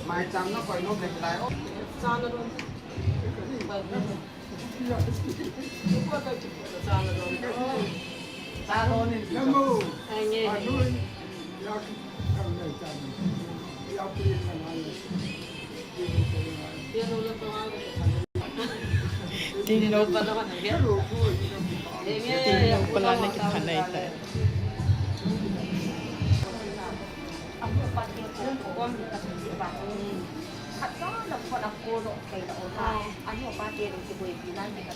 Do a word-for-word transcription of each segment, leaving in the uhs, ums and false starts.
Mai chang na koi no bek lai o. Chang na don. Tin lo pa la na kiphan nai ta. Khat cha la phone a call lo kei la o ta. Anu pa te lo kiboi pi nan kei ka.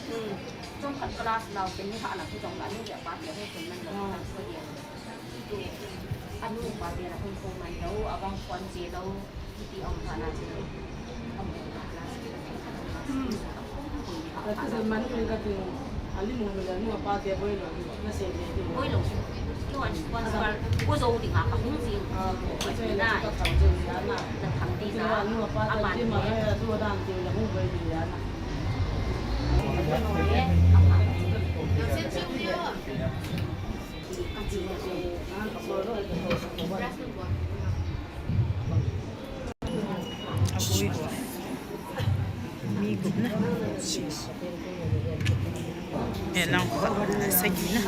Chomkhat class nau te ni ha la tu jong la ni ya pa te ho chun man lo ka ko ye. Tu anu pa te la hung ko man lo, abang phone che lo, kiti ong pha na che lo. Atu se man ko ka tu, ali mo lo anu pa te boi lo, na se le. Boi lo. Wan, wan sal, ko zo ding a ka hung jing. Ko na, na thang ding a, a man ni. Aboi bou. Mi gup na. Eh, nang khat na sagi na.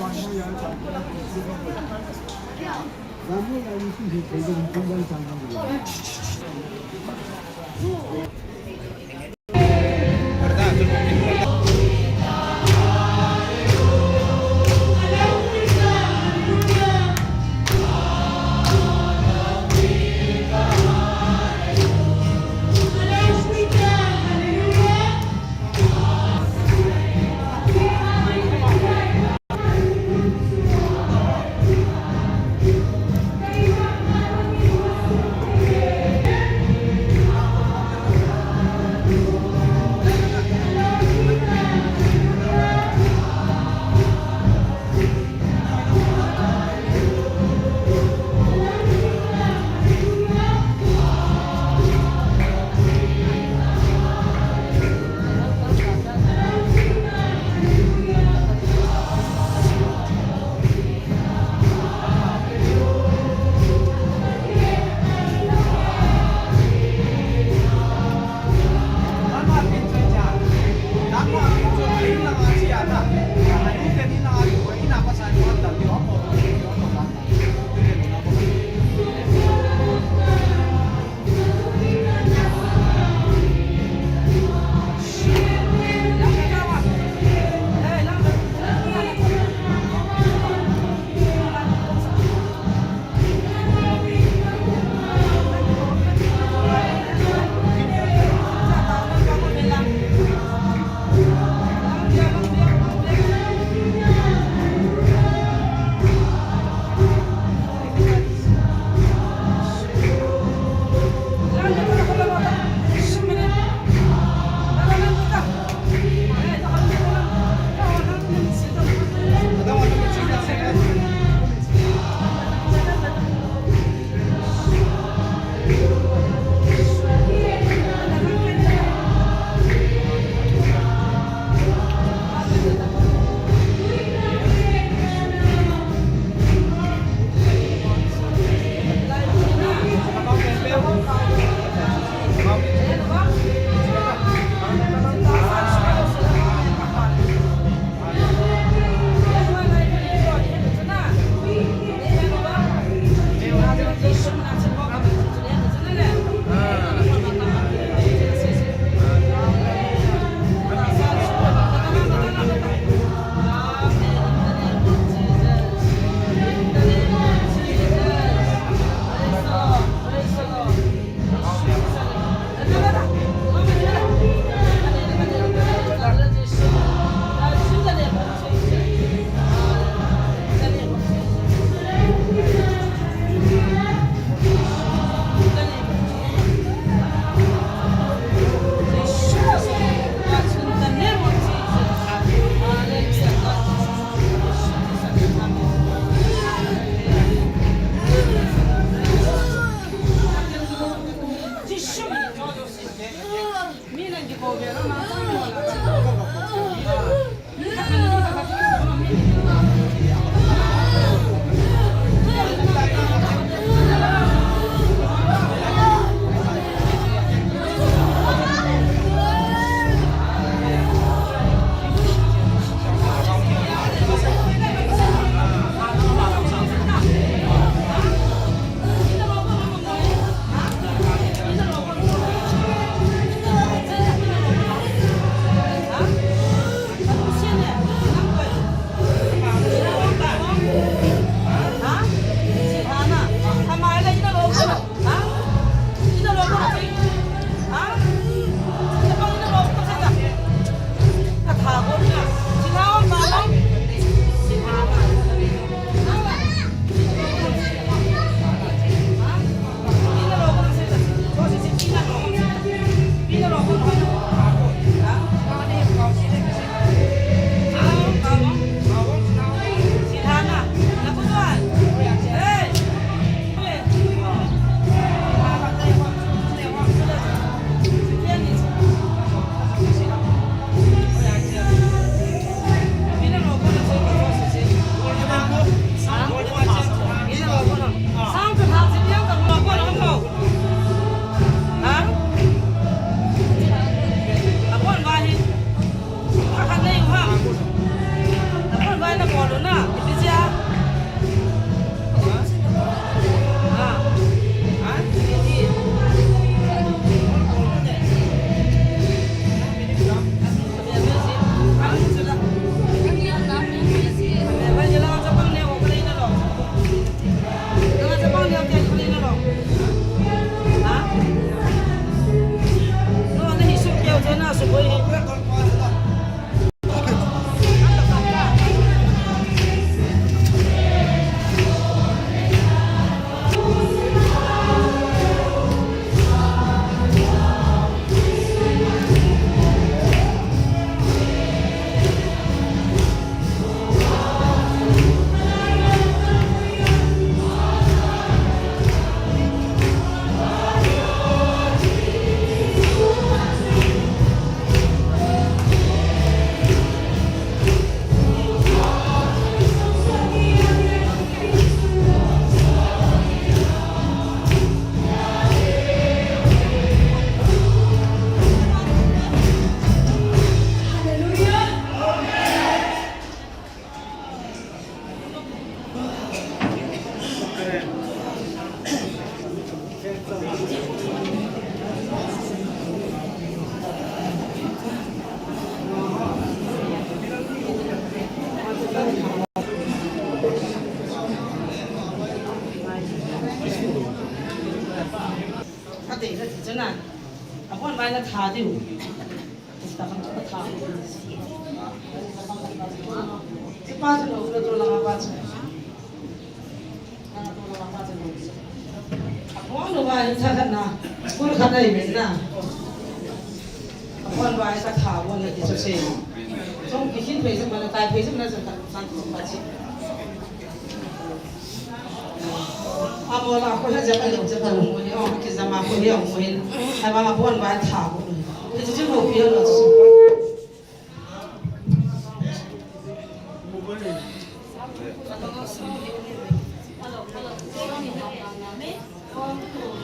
Ate, ate, chana. Abon vai na tha diu. Abon vai tha khat na. School khat na ibe na. Abon vai ka tha bon na ti so se. Song kisin pe se mana tai pe se mana se ta san ko pa se. Amo la ko he jama lo jama mo ni o ki jama ko he mo hin. Hai ba ma bon ba tha ko. He ji mo pi lo su.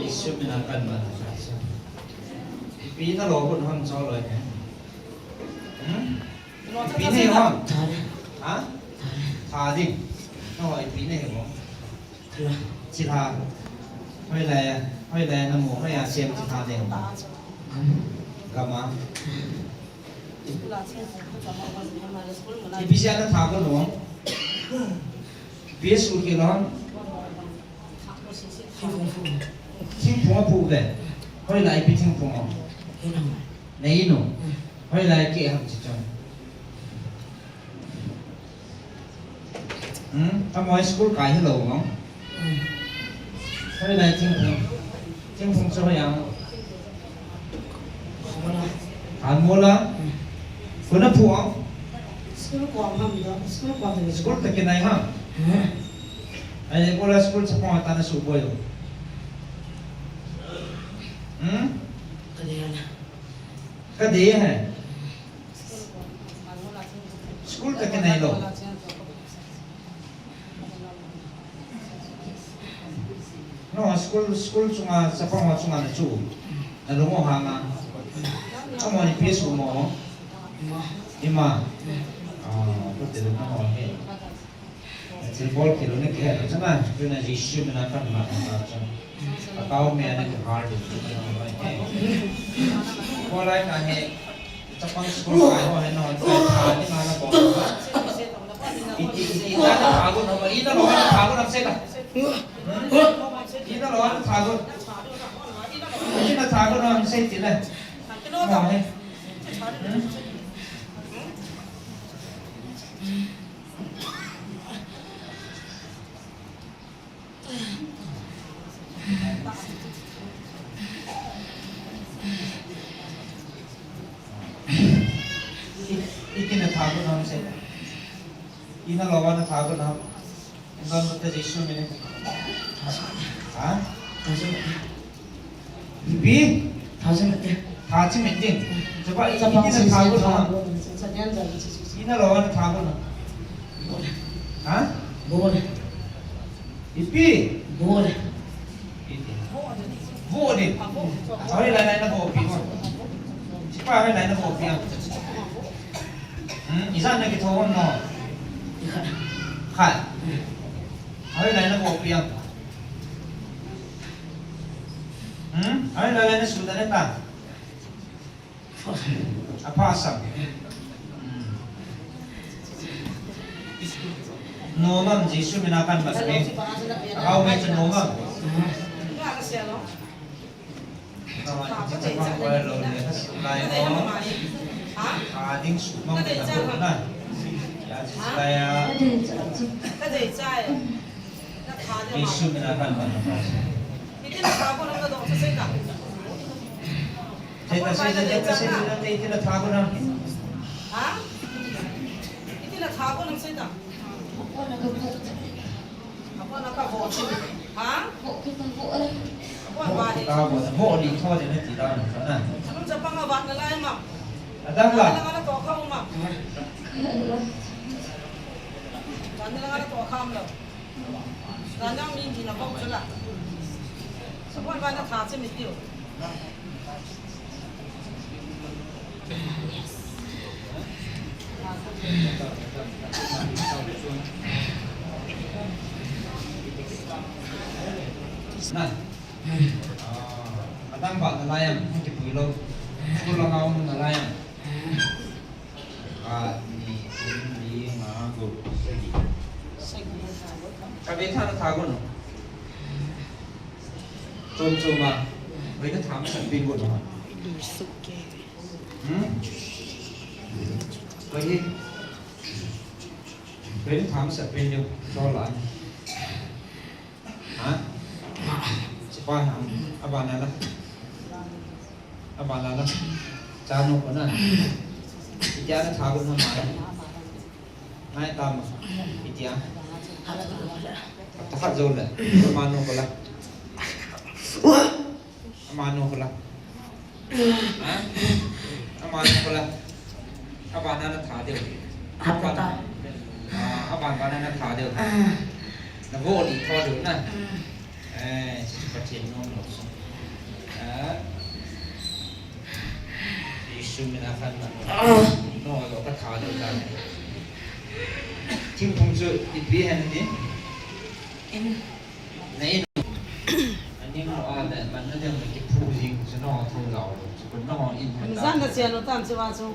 Isu mina kan ma. Pi na lo ko hon cho lo he. Hmm? Ipi nei hon? Tha ding. Ha? Tha ding. Tha ding. No, ipi nei hon? Tha. Chilha. Hoilai, hoilai namu, hoilai sem chilha ding. Gam. Gam a. Ipi sia natha ko no? Ipi sia kilo? Thingphung. Thingphung aphu ve. Hoilai ipi thingphung a? Inu. Na inu. Hmm. Hoilai keh ham chi chun. Hmm, tamo school kai hilou no? Hmm. Hoilai thingphung. Thingphung chu hoiya? Halmola. Halmola? Hmm. Koi na phu a? School kom ham da, school kom da. School ta kinai ham? Hmm. Ai, ko la school chapang ta na suboi. Hmm? Kaliana. Ka dei e. School ka kinai lou. No, school, school chunga, chapang ho chunga na chu. Na lung u hang a. Amani piece u mo. Ima. Ah, ko te na ho he. Thil bol thil na kihe na chana, tuna Jesu mina kan ma na chana. Akau me na ki har de chu na ma he. Ko lai ka he, chapang school ka ho he no, ka ni ma na ko. Iti, iti, iti na thagun ho, ina lo na thagun am se ka. Ina lo na thagun. Ina thagun am se ti le. Ma he. Hmm? Iti na thagun ham se. Ina lo na thagun ham. Ngan mo ta Jesu mine. Ha? Ipi? Tha chim ding. Tha chim ding. Chapa, i-, chapa, iti na thagun ham. Ina lo na thagun ham. Ha? Bol. Ipi? Bol. Ipi? Vo ding. Ahoi lai lai na vo pi mo. Chapa ahoi lai na vo pi a. Hmm, ijat na kitho ham no. Khat. Ahoi lai na vo pi a. Hmm? Ahoi lai lai na su ta ne ta. Apha sam. Hmm. Nom am Jesu mina kan mat me. Akau me chu nom am. Ading su mang na ko na. Ya, Jesu mina kan mat me. Thei ta, sei ta, sei ta, sei ta, sei ta, sei ta, iti na thagun ham. Ha? Iti na thagun ham, sei ta. Apo na ka vo chi. Ha? Vo ki ta vo le. Vo ba ni. Ka vo, vo ni tho de na ti da na na. Anun chapang a vat na lai ma. Adang la. Adang la to kha ma. Adang la to kha ma. Nana mi ni na bok chula. Sabon ba na tha che mi tiu. Na. Ah, adang ba na lai am, kipui lou. Ko la ngau na lai am. Khat, ni, thum, li, nga, gup, sagi. Ka be tha na thagun. Chom chom a. Be na tham san bin gun. Hmm? Be hi. Be na tham san bin gun. Chol a. Ha? Sipa ham. Abana la. Abana la. Chanu ko na. Itia na thagun ham. Ngai tam. Itia. Takhat jo le. Amanu ko la. Amanu ko la. Ha? Amanu ko la. Abana na tha deu. Hapta. Ah, aban bana na tha deu. Ah. Na vo ni tho deu na. Ah. Eh, Pathen nom lou so. Ah. Jesu mina kan na. Ah. No, lo ka tha deu na. Thingphung chu ipi hen ti. In. Na in. Aning lo a le, man na ding na kiphu jing, chu no thou lau lo, chu kun no in. Zan na chen lo tam chu va chu.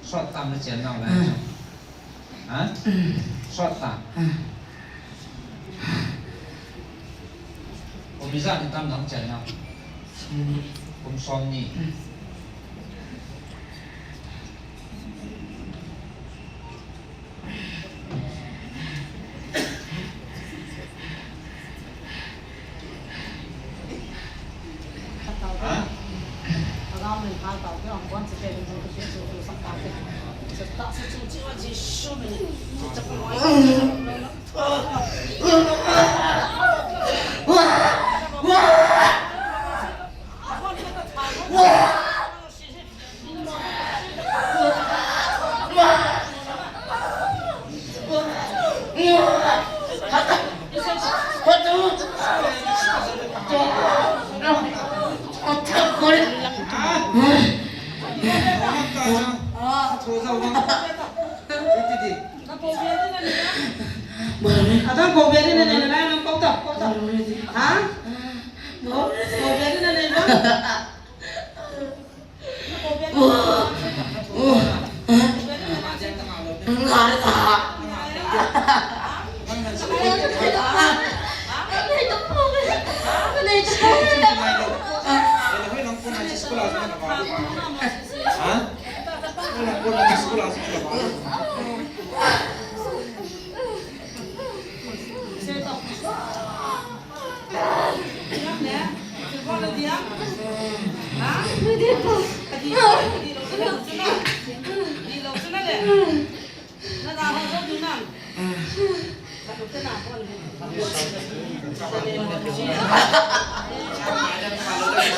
Sot tam na chen nau le. Hmm. Ha? Sot tam. Hmm. Kum ijat ni tam nang chen nau. Hmm. Kum som ni. Hmm. Thu zo bang. Iti di. Adang ko beri na ne na nang ko ta, ko ta. Ha? Ko beri na ne na.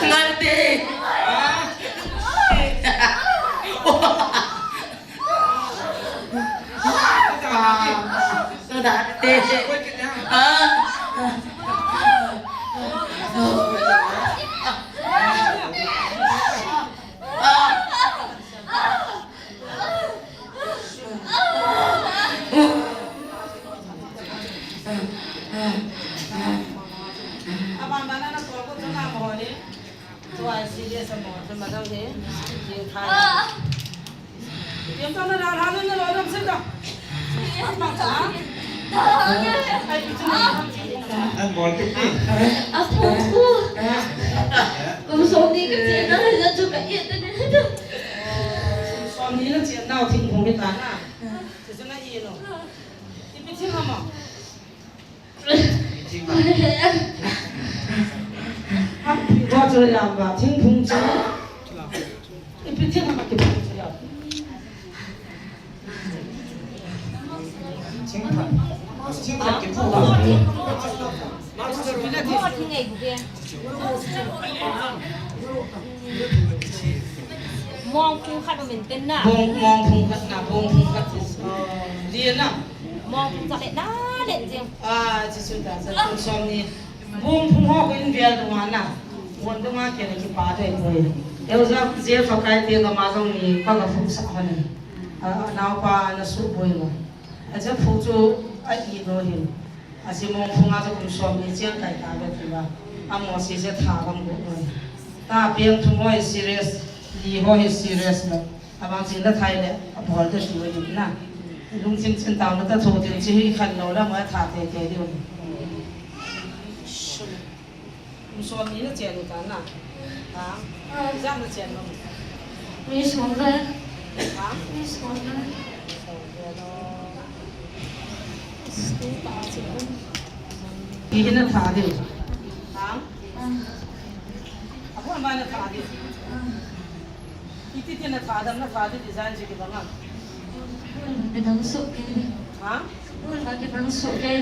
Ngarti. Tua serious mo, tu madam he, jing kha. Tiam ta na ra ra na lo ram se ta. An bol pit ni. Apu pu. Kum som ni ka che na la chu ka ye ta ne ta. Som ni la che na thing phong ta na. Che na ye no. Ipi thil ham mo? Tua chu lam ba, thingphung chu. Ipi thil ham kiphung chu ya. Thingphung. Thingphung kiphung. Mong phung khat min ten na. Mong, mong phung khat na, mong phung khat. Dia na. Mong phung khat le na le jing. Ah, chu chu ta, sa phung som ni. Mong phung ho ko in vial dunga na. Mon dunga ke na kipa de ko. Eu ja je fa kai te ka ma jong ni ka ka phung sa ha ni. Ah, nau pa na su boi lo. A ja phung chu a i lo hin. Aji mong phung a chu kum som ni chiang kai ta ve ti va. Amo si se tha bang go noi. Ta piang thum ho hi serious, li ho hi serious lo. Abang ching la thai le, abol te tu ni na. Lungchim chin tau na ta tho tin chi hi khan lo la mo tha te te diu. Kum som ni na chen u ta na. Ha? Jam na chen u. Mi som ve. Ha? Mi som ve. Som ve lo. Stu ta chen u. Hi na tha diu. Ha? Ah. Abu ma na tha diu. Ah. Iti ti na tha dam na tha diu design chi kibang a. Kibang so ke. Ha? Kibang so ke.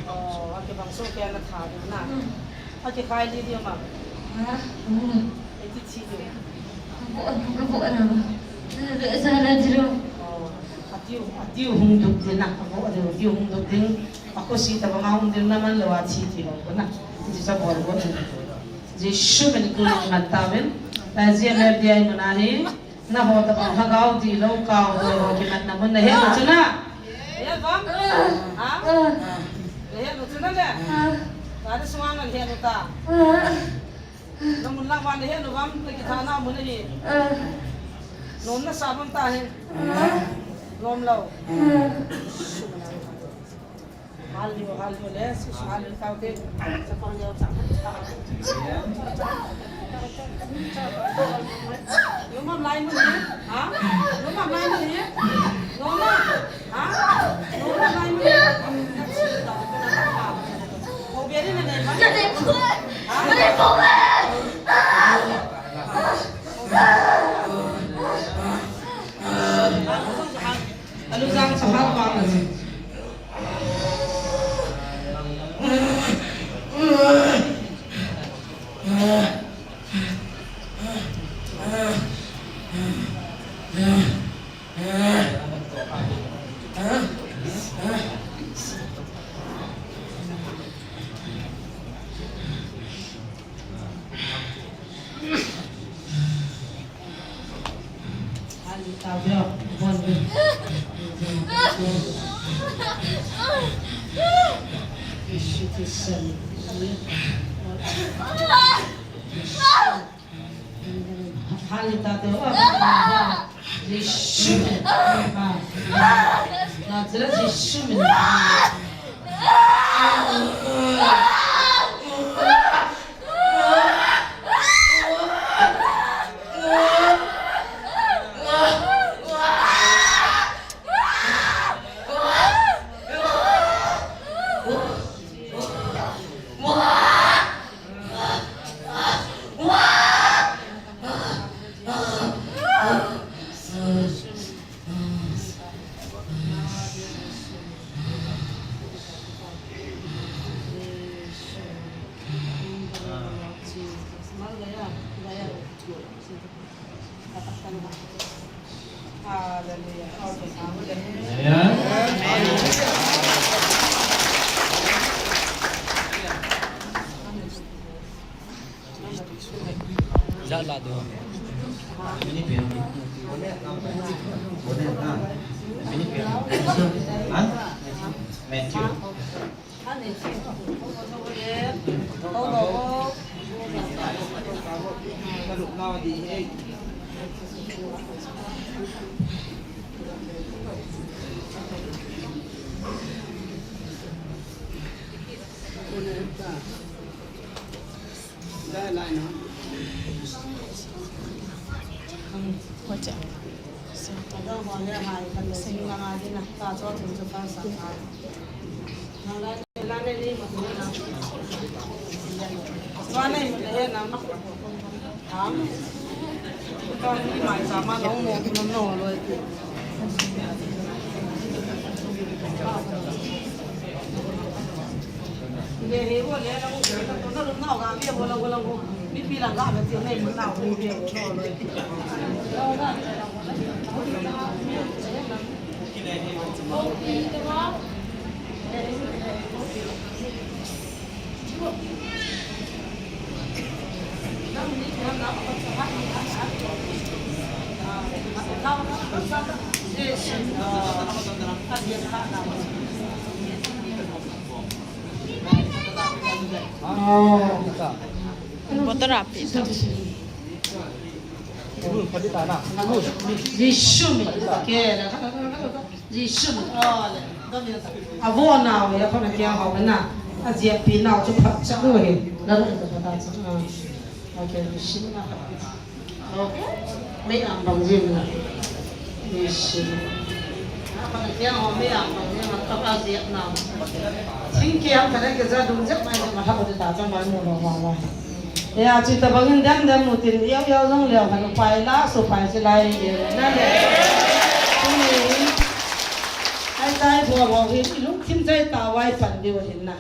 Oh, a kibang so ke na tha diu na. Hmm. A kikhai li diu ma. Ha? Hmm. Iti chi diu. Bo, bo, bo na. Be sa na diu. Oh, a tiu, a tiu hung duk diu na. Bo, a tiu, tiu hung duk diu. A ko si ta ba ma hung diu na man lo a chi ti lo ko na. Ti sa bo, bo. Jesu min in kong ngat tauvin. Taizia me dia i mun a hi. Naho tabang lhagao tilou, kaodoi ho kimatna mun nahet u chu na. Nahet uvam? Ha? Nahet u chu na le. Gari sunga nahet u ta. Namun lang uva nahet uvam, nakitha na mun ahi. Nom nasah uvam tahi. Nom lou. Hal leo, hal leo le, hal leo tau te. Chapang leo, chapang. Lomam lai mun hi, ha? Lomam lai mun hi. Lomam, ha? Lomam lai mun hi. Ko beri na nei ma? Ka nei phu. Ha? Ka nei phu. Alu jang chapang pa na ji. Matthew. Botol api. Jisu min. Jisu min. Avo nau ya kona kia hau na. Ajia pi nau chu phat cha lo he. Na lo ta phat cha. Okay, Jisu na. Mei am bang jin na. Mission. Apa na kya ho mei am bang jin na, apa jin na. Thing kya am kana ke ja dum ja mai ma ha ko ta cha mai mo lo wa wa. Ya, chuti bangin dem dem mu tin, yau yau jong leo khan pai la, so pai si lai, na le. Tuni, ai tai bo bo hi, lungthim chai ta vai pan diu hin na.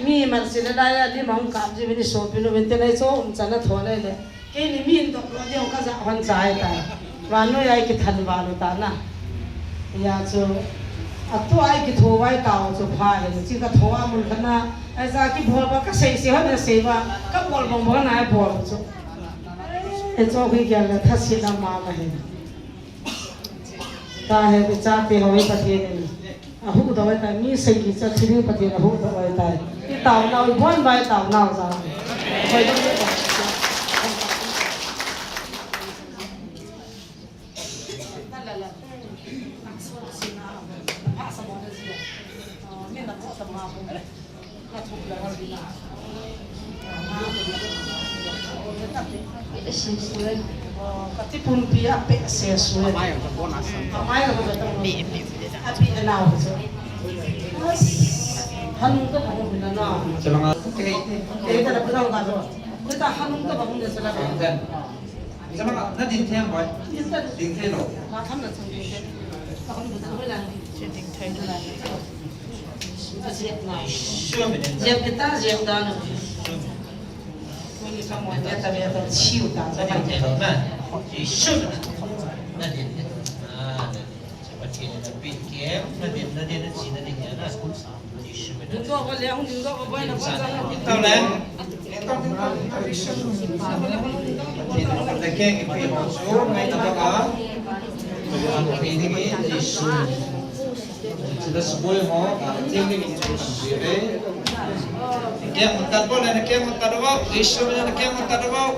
Mi man si le lai a, lim hung kam ji vin i sopi nu vin te nai cho um chan a tho nai le. Keini min dok lo ding ka ja hon chai tai. Vannoi a i kithanval u ta na. Ya chu. Atu a i kithovai tau chu pha hi. Chi ka tho a mun khat na. Aija kibol ba ka sei sei hon sei ba. Ka bol bang bang na bol chu. E cho ki gel na tha si na ma ma hi. Tahe, ichate ho hi Pathen in ahuhdoh ahitai, mi sei kicha thil hi Pathen ahuhdoh ahitai. Itaonau, ibon'a itaonau jeh. Kati pumpi a pe se su. Amai ka ko ta. Abi na ho. Hanung ka ko na na. Chalanga. Ke ke ta na ko na ka. Ko ta hanung ka ko na sala. Chalanga, na din thei boy. Din thei lo. Ma tham na chung din thei. Ka ko na ko na. Din thei lo. Jep kita, jep dan. Kuni ka mo dia ta dia ta chiu ta ta. Ding doh ko le, hung ding doh ko boy na ko ta. Tau le. Tau, tau, tau, tau. Tau le, hung ding doh ko boy na ko ta. Jesu. Sida suboi ho, ah, tingting Jesu. Keng mun tat bol le, keng mun tat bol, Jesu le, keng mun tat bol.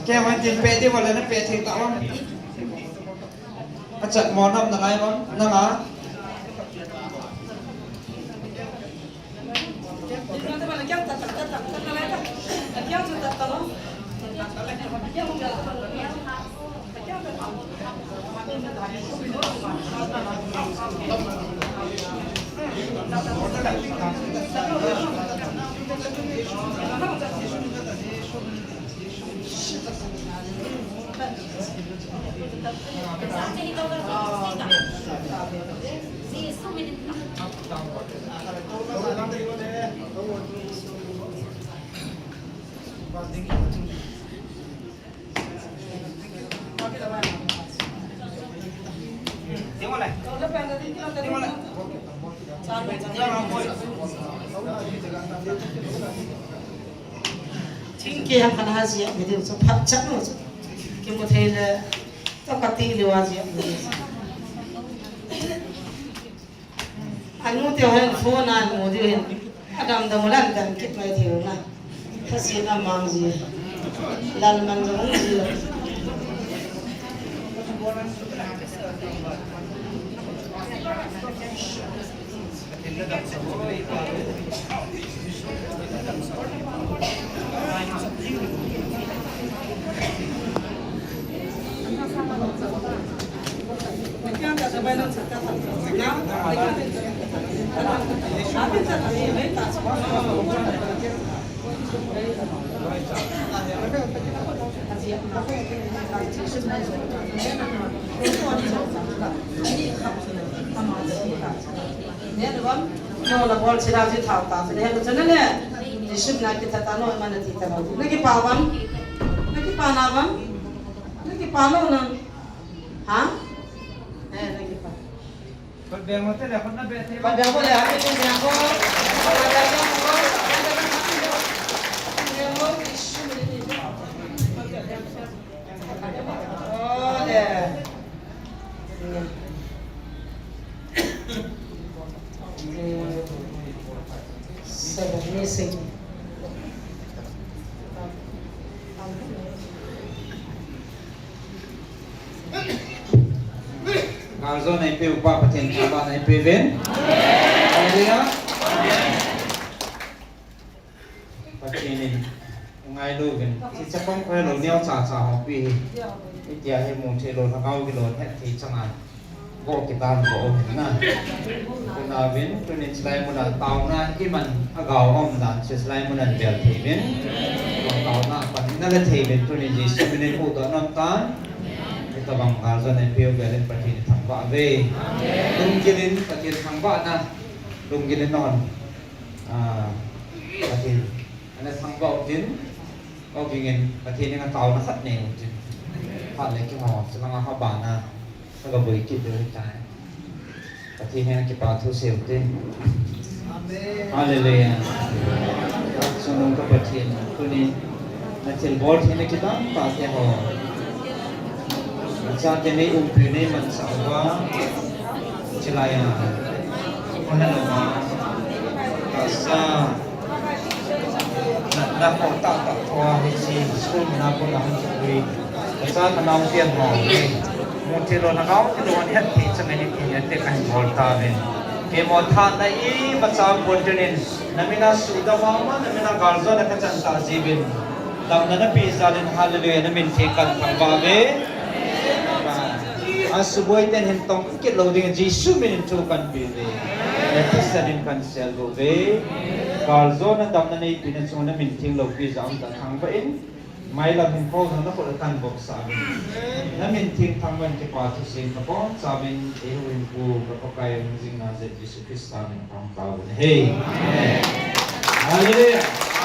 Keng mun tin pe di bol le, pe thei ta bol. Achat mo nam na ngai bang, nanga. Thingkeh a kana jia mi diu chu phat chan u chu. Kimu thei le to kati liu a jia mi diu chu. Anu te hen phone a mu diu hin. Adam dam u lan dam kit mai diu na. Thasin a mang ji. Lal man jong ji. Nen bam, no la bol sira ji thau ta, ne ko chana le. Ni sum na ki ta ta no ma na ti ta no. Na ki pa bam. Na ki pa na bam. Na ki pa no na. Ha? Eh, na ki pa. Pat beng mo te le, pat na be te. Pat beng mo le, ha, pat beng mo. Pat beng mo. Pat beng mo, ni sum ni. Ngaljo na ipi upa Pathen thangvah na ipi uvin. Hallelujah. Pathen in ngailu vin, hiche chapang khoilo neocha cha ho pi hi. Hitia hi mu thei lou, lhagao gilou, het thei changa. Go kitan go o hin na. Tuna vin, tunin chilai muna taona iman agao um dan, chilai muna bel thei vin. Taona pan na le thei vin, tunin Jesu minin u to nom tan. Hitabang ngaljo na ipi u bel in Pathen thangvah uve. Lunggil in Pathen thangvah na. Lunggil in non. Ah, Pathen. Ana thangvah utin, o gingin, Pathen henga taona khat nei utin. Phat le kiho, chulanga ha bana, ka ga boi kit deu tai. Pathen henga kipa thu seiu tin. Amen. Hallelujah. Chungnung ka Pathen, tuni, na thilbol theina kidang tah te ho. Chate nei umpi nei manchah uva. Chilai a. Kona lama. Kasa. Na, na ko ta ta ko a hi si school na ko na han ki. Kacha ka nau tian ho. Mu thilo na nau thilo an het thei chang ni ti ya te kan bol ta ven. Keimo tha na i ma cha ko tunin. Na mina suda mama, na mina galjo na kachan ta jibin. Damna na pe jal in, hallelujah, na min theng kan thangvah uve. A suboi ten hin tong kit lou ding, Jesu min in thu kan pe uve. Na thisan in kan sel uve. Galjo na damna nei pi na chung na min theng lou pi jam ta thangvah in. Mailam hin ko na khut a kan vop sa uve. Na min theng thangvah in kipa thu sing ka pon sa uve, eiho hin pu ka Pakai hung jing na jeh Jesu Christa min pang tao uve. Hallelujah.